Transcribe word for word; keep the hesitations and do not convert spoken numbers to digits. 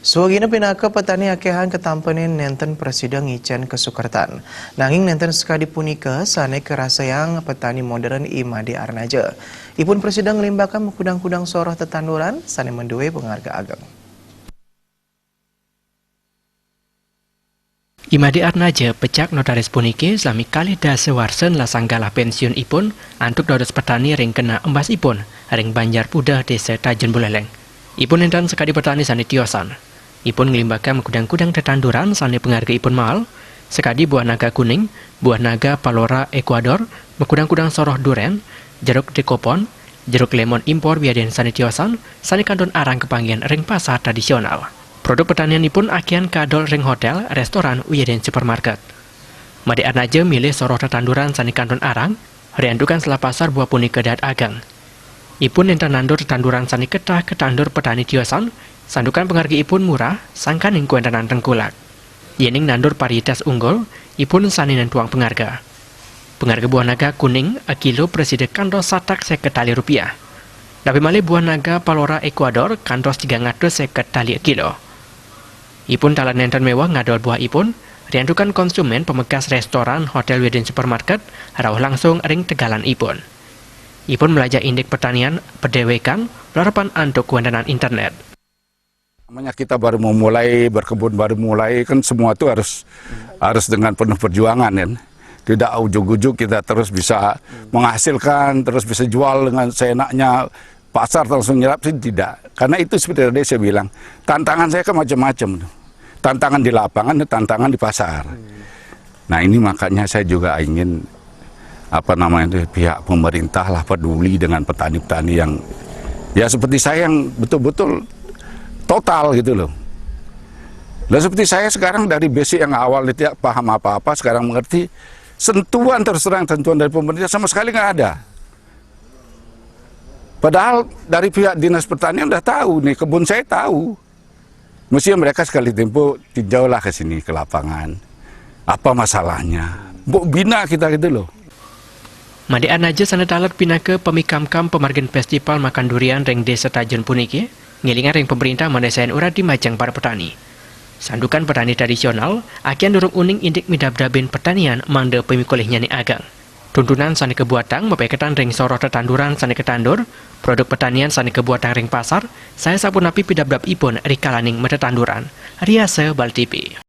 Suagina pinaka petani akéhan katampanin nénten prasida ngicén kasukertan. Nanging nénten sakadi punika sané karasayang petani modern I Madé Arnaja. Ipun prasida nglimbakang makudang-kudang soroh tetanduran sané madué pangarga ageng. I Madé Arnaja pecak notaris puniki salami kalih dasa warsa nelasang galah pénsiunipun antuk dados petani ring genah embasipun ring Banjar Puda, Désa Tajun Buleleng. Ipun nénten sakadi petani sané tiosan. Ipun nglimbakang makudang-kudang tetanduran sané pangargaipun mael, sakadi buah naga kuning, buah naga palora Ekuador, makudang-kudang soroh durén, jeruk dekopon, jeruk lémon impor wiadin sané tiosan, sané kantun arang kapanggihin ring pasar tradisional. Produk petanianipun akéhan kadol ring hotél, réstoran, wiadin supermarket. Madé Arnaja milih soroh tetanduran sané kantun arang, riantukan selah pasar buah punika dahat ageng. Ipun nénten nandur tetanduran sané ketah katandur petani tiosan, santukan pangargaipun murah, sangkaning kawéntenan tengkulak. Yéning nandur varietas unggul, ipun sané nentuang pangarga. Pangarga buah naga kuning akilo prasida kantos satak séket tali rupiah. Napi malih buah naga palora Ekuador kantos tigang atus séket tali akilo. Ipun taler nénten méweh ngadol buahipun, riantukan konsumén pamekas réstoran, hotél wiadin supermarket rauh langsung ring tegalanipun. Ipun mlajah indik pertanian padéwékan, larapan antuk kawéntenan internét. Namanya kita baru memulai, berkebun baru mulai, kan semua tuh harus, harus dengan penuh perjuangan, kan. Tidak ujuk-ujuk kita terus bisa menghasilkan, terus bisa jual dengan seenaknya, pasar langsung nyerap sih tidak. Karena itu seperti tadi saya bilang, tantangan saya kan macam-macam tuh. Tantangan di lapangan dan tantangan di pasar. Nah, ini makanya saya juga ingin, apa namanya itu, pihak pemerintah lah peduli dengan petani-petani yang, ya, seperti saya, yang betul-betul total gitu loh. Lah, seperti saya sekarang dari basic yang awal tidak paham apa-apa, sekarang mengerti, sentuhan, terus terang, sentuhan dari pemerintah sama sekali nggak ada. Padahal dari pihak Dinas Pertanian udah tahu nih, kebun saya tahu. Mestinya mereka sekali tempo tinjaulah ke sini, ke lapangan. Apa masalahnya? Mbok bina kita gitu loh. Madé Arnaja sané taler pinaka pamikamkam pamargin festival makan durian ring Désa Tajun puniki, ngélingang ring pamréntah mané sayan urati majeng para petani. Santukan petani tradisional, akéhan durung uning indik midabdabin pertanian mangda pamikolihnyane ageng. Tuntunan sané kabuatang mapaiketan ring soroh tetanduran sané katandur, produk pertanian sané kabuatang ring pasar, saha sapunapi pidabdabipun rikalaning matetanduran. Riasa Bali T V.